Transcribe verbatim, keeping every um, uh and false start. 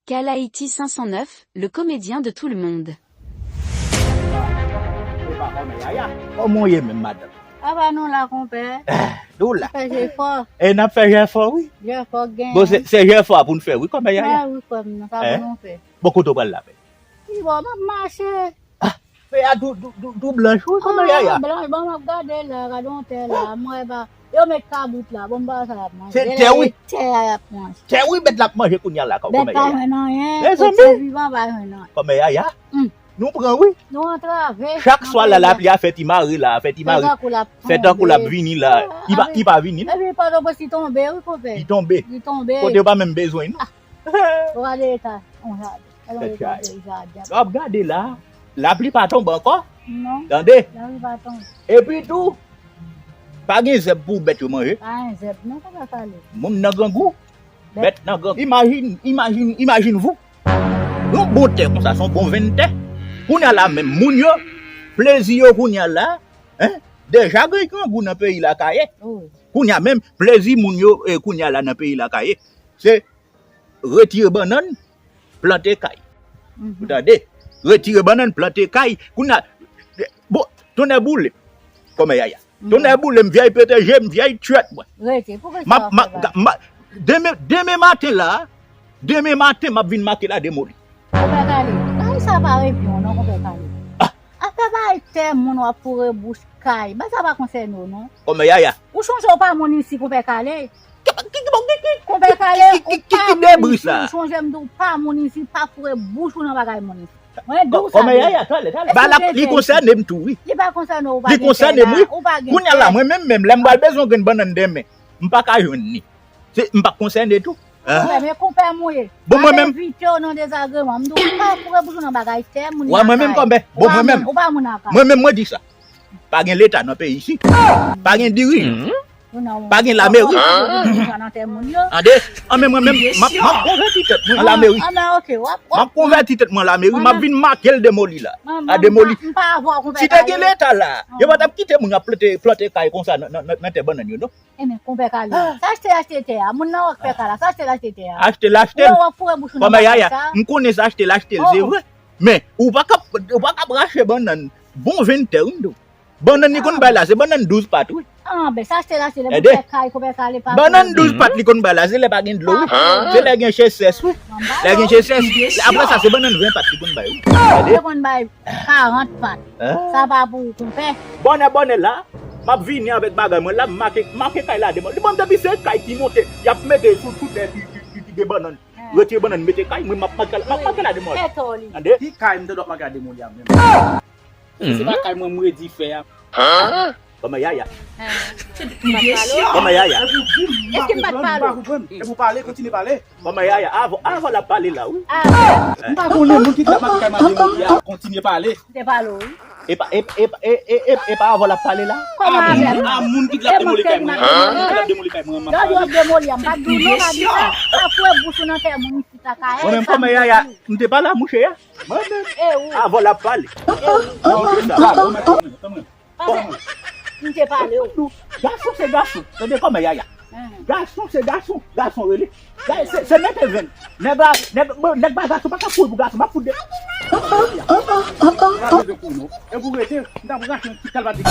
Kalaiti cinq cent neuf, le comédien de tout le monde. Epa kòmè Yaya. Kòman w ye menm, madanm? Apa nou la, konpè? Ah, nou la. Fè jefò. E n ap fè jefò, wi. Jefò gen. Bon, se, se jefò a pou n fè, wi, kòmè Yaya. Ah, wi, frè m, sa pou nou fè. Bon, kote w pral la menm? Pi bò, m ap mache. Ah, fè a tou, tou, tou, tou blanch, wi, kòmè Yaya. Ah, blanch, bon, m ap gade la, gade yon tè la, m wè pa, yo met kabrit la, bon, m pa wè sa y ap manje. Se tè, wi. Tè a y ap manje. Tè, wi, bèt la ap manje kounye a la, kòmè Yaya. Bèt pa jwenn anyen, kote vivan pa jwenn anyen. Kòmè Yaya, nou pran, wi. Nou antrave. Chak swa la, lapli a fè ti mare la, fè ti mare. Fè tankou l ap vini la. Li pa, li pa vini, non. Epi Pòtoprens, li tonbe, wi, konpè. Li tonbe. Li tonbe. Kote yo pa menm bezwen nou. Ou gade eta yon jaden. Gade yon eta yon jaden. Lè w ap gade la, lapli pa tonbe ankò. Non. Tande? Lapli pa tonbe. Epi tou, pa gen zèb pou bèt yo manje. Pa gen zèb, non, papa Kale. Moun nan grangou, bèt nan grangou. Imajin, imajin, imajin vou. Yon bon tè konsa, se yon bon venn tè. Kounye a la menm, moun yo, plezi yo kounye a la, en, deja gen grangou nan peyi Lakayè. Wi. Kounye a menm, plezi moun yo, eh, kounye a la nan peyi Lakayè, se retire bannann, plante kay. Ou tande? Retire bannann, plante kay. Kounye a, bon, tonnè boule. Kòmè Yaya. Tonnè boule m, vyèy pete je m, vyèy tchwèt mwen. Rete, poukisa w ap fè bagay? Demen, demen maten la, demen maten m ap vin make la demoli. Konpè Kale, bagay sa pa revyen w non, konpè Kale. Ah! Afè bagay tè moun w ap foure bouch kay, bagay sa pa konsène w non. Kòmè Yaya. Ou chonje w pa moun isi, konpè Kale? Ki, ki, ki, ki, ki, konpè Kale, ki, ki, ou ki, pa ki moun debri isi, sa? Ou chonje m di w pa moun isi, pa foure bouch ou nan bagay moun isi. Mwen di w sa deja. Kòmè Yaya, talè, talè. Ba l ap, li konsène m tou, wi. Li pa konsène w, ou pa gen tè la, ou pa gen tè. Li konsène m, wi. Kounye a la, mwen menm, menm, lè m pral bezwen grenn bannann demen, m pa ka jwenn li. Se, m p ap konsène tou. Konpè, men konpè m ou ye. Bon, mwen menm. M ap evite w nan dezagreman. M di w pa foure bouch ou nan bagay tè moun nan kay. Wè, mwen menm, konpè. Bon, mwen menm. Ou pa moun nan kay. Mwen menm, mwen di sa. Pa gen leta nan peyi isi. Pa gen dirijan. Pa gen lameri. Tande, an men mwen menm, m ap, m ap konvèti tèt mwen an lameri. M ap konvèti tèt mwen an lameri, m ap vin make l demoli la. A demoli. Si te gen leta la, yo pa t ap kite moun yo ap plante, plante kay konsa nan, nan, nan, nan tè bannann yo, non. Enben, konpè Kale, sa achte, achte tè a. Moun nan wè k fè kay la, sa achte, achte tè a. Achte l, achte l. Ou wè w ap foure bouch ou nan bagay sa. Kòmè Yaya, m konnen sa achte l, achte l, se vre. Men, ou pa ka, ou pa ka rache bannann. Bon venn tè, wi, m di w. Bannann li konn bay la, se bannann douz pat, wi. Ah, ben, sa achte l, achte l, e pou fè kay, konpè Kale pa. Bannann douz pat li konn bay la, se lè pa gen dlo, wi. Se lè gen chesès, wi. Lè gen chesès. Apre sa, se bannann ven pat li konn bay, wi. Li konn bay karant pat. Sa pa pou ou, konpè. Bònè, bònè la, m ap vini avèk bagay mwen la, m make, make kay la demen. Li ban m depi se kay ki monte, y ap mete sou, sou tè ki, ki, ki, ki gen bannann. Retire bannann, mete kay, mwen m ap make, m ap make la demen. Tande? Ki kay m te dwe make la demen li a menm? Se pa kay mwen m redi fè a. Kòmè Yaya. Kòmè Yaya. Èske m pa t pale w? Epi w pale, kontinye pale. Kòmè Yaya, avan, avan l ap pale la, wi. M pa konnen moun ki t ap make kay mwen demoli a, kontinye pale. M te pale w, wi. E pa, e, e, e, e, e, e pa avan l ap pale la? Kòman avè m? A moun ki t ap demoli kay mwen, moun ki t ap demoli kay mwen, m ap pale. Lè w ap demoli a, m pa t di w non, pa di sa. Pa foure bouch ou nan tè moun isit la, Kayè. Mwen menm, kòmè Yaya, m te pale a mouche a. Mwen menm. E ou? Avan l ap pale. E ou? Mwen menm, mwen menm. Pase, m te pale w. Gason se gason. Tande kòmè Yaya. Gason se gason. Gason rele. Gason se, se mete venn. Nèg la, nèg, bon, nèg pa gason, pa ka kouri pou gason. M ap fout de. Gade pou nou. E pou rete, m t ap rache yon ti kalbatik.